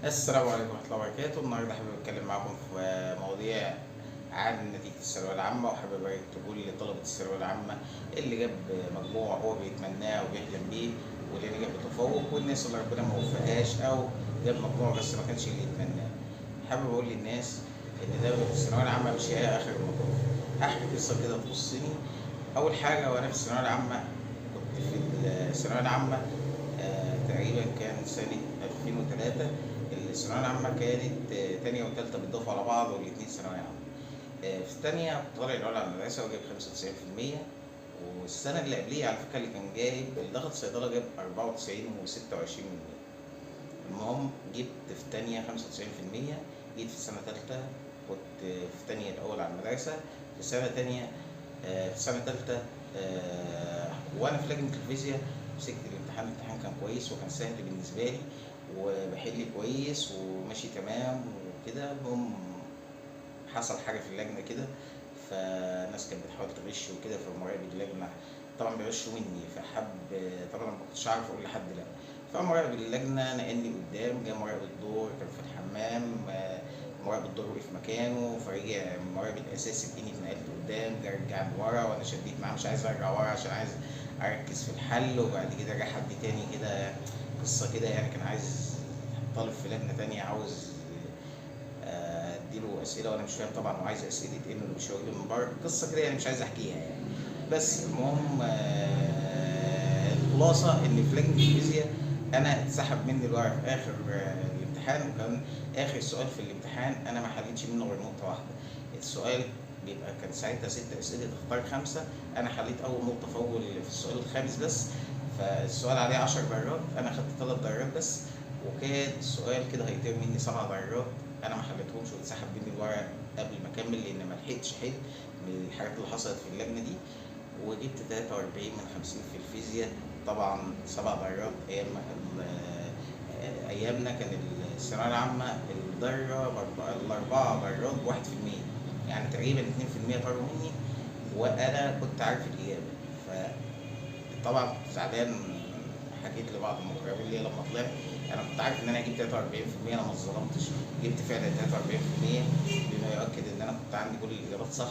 السلام عليكم ورحمة الله وبركاته. النهارده حابب اتكلم معاكم في مواضيع عن نتيجة الثانوية العامة، وحابب ابارك لكل طلبة الثانوية العامة اللي جاب مجموع هو بيتمناه وبيحلم بيه، واللي نجح بتفوق، والناس اللي ربنا ما وفقهاش او جاب مجموع بس ما كانش اللي يتمناه. حابب اقول للناس ان ده الثانوية العامة مش هي اخر المطاف. هحكي قصة كده تخصني. اول حاجة، وانا في الثانوية العامة كنت في الثانوية العامة تقريبا كان سنة 2003. الثانوية العامة كانت تانية وتالتة بيتضافوا على بعض، والاتنين ثانوية عامة. في التانية كنت طالع الأول على المدرسة وجايب 95%، والسنة اللي قبليها على فكرة اللي كان جايب اللي دخل صيدلة جاب 94.26%. المهم جبت في تانية 95%، جيت في سنة تالتة كنت في تانية الأول على المدرسة، في سنة تانية في سنة تالتة وأنا في لجنة الفيزياء مسكت الامتحان. الامتحان كان كويس وكان سهل بالنسبة لي وبحل كويس وماشي تمام وكده. المهم حصل حاجة في اللجنة كده، فالناس كانت بتحاول تغش وكده، فمراقب اللجنة طبعا بيغشوا مني، فحب طبعا ما كنتش عارف اقول لحد لا، فمراقب اللجنة نقلني قدام. جه مراقب الدور كان في الحمام، مراقب الدور وقف مكانه، فرجع المراقب الاساسي لقيني اتنقلت قدام، جه رجعني ورا، وانا شديت معاه مش عايز ارجع ورا عشان عايز اركز في الحل. وبعد كده جه حد تاني كده، قصة كده يعني، كان عايز طالب في لجنة تانية عاوز اديله اسئلة وانا مش فاهم طبعا، وعايز اسئلة ايه اللي مش واجب من بره، قصة كده يعني مش عايز احكيها يعني. بس المهم الخلاصة ان في لجنة الفيزياء انا اتسحب مني الورق في اخر الامتحان، وكان اخر سؤال في الامتحان انا ما حليتش منه غير نقطة واحدة. السؤال بيبقى كان ساعتها 6 اسئلة تختار 5، انا حليت اول نقطة في اول في السؤال الخامس بس، فالسؤال عليه 10 درجات، انا خدت 3 درجات بس، وكان السؤال كده هيطير مني 7 درجات، انا ما حليتهمش واتسحب مني الورق قبل ما اكمل لان ما لحقتش احل من الحاجات اللي حصلت في اللجنة دي. وجبت 43 من 50 في الفيزياء، طبعا 7 درجات. ايامنا كان الثانوية العامة الدرجة الاربعة درجات ب1%، يعني تقريبا 2% طاروا مني، وانا كنت عارف الاجابة. فطبعا كنت زعلان، حكيت لبعض المقربين ليا لما طلعت انا كنت عارف ان انا هجيب 43%، انا ما اتظلمتش، جبت فعلا 43%، بما يؤكد ان انا كنت عندي كل الاجابات صح.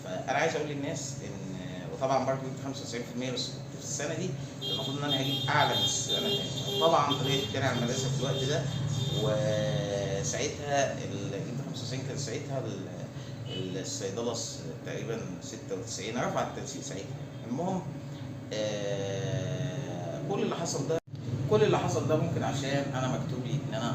فانا عايز اقول للناس ان، وطبعا برضه جبت 95%، بس كنت في السنة دي المفروض ان انا هجيب اعلى من السنة الثانية. طبعا طلعت تاني على المدرسة في الوقت ده، وساعتها جبت 95، كان ساعتها الصيدله تقريبا 96، رفع التنسيق ساعتها. المهم كل اللي حصل ده ممكن عشان انا مكتوب لي ان انا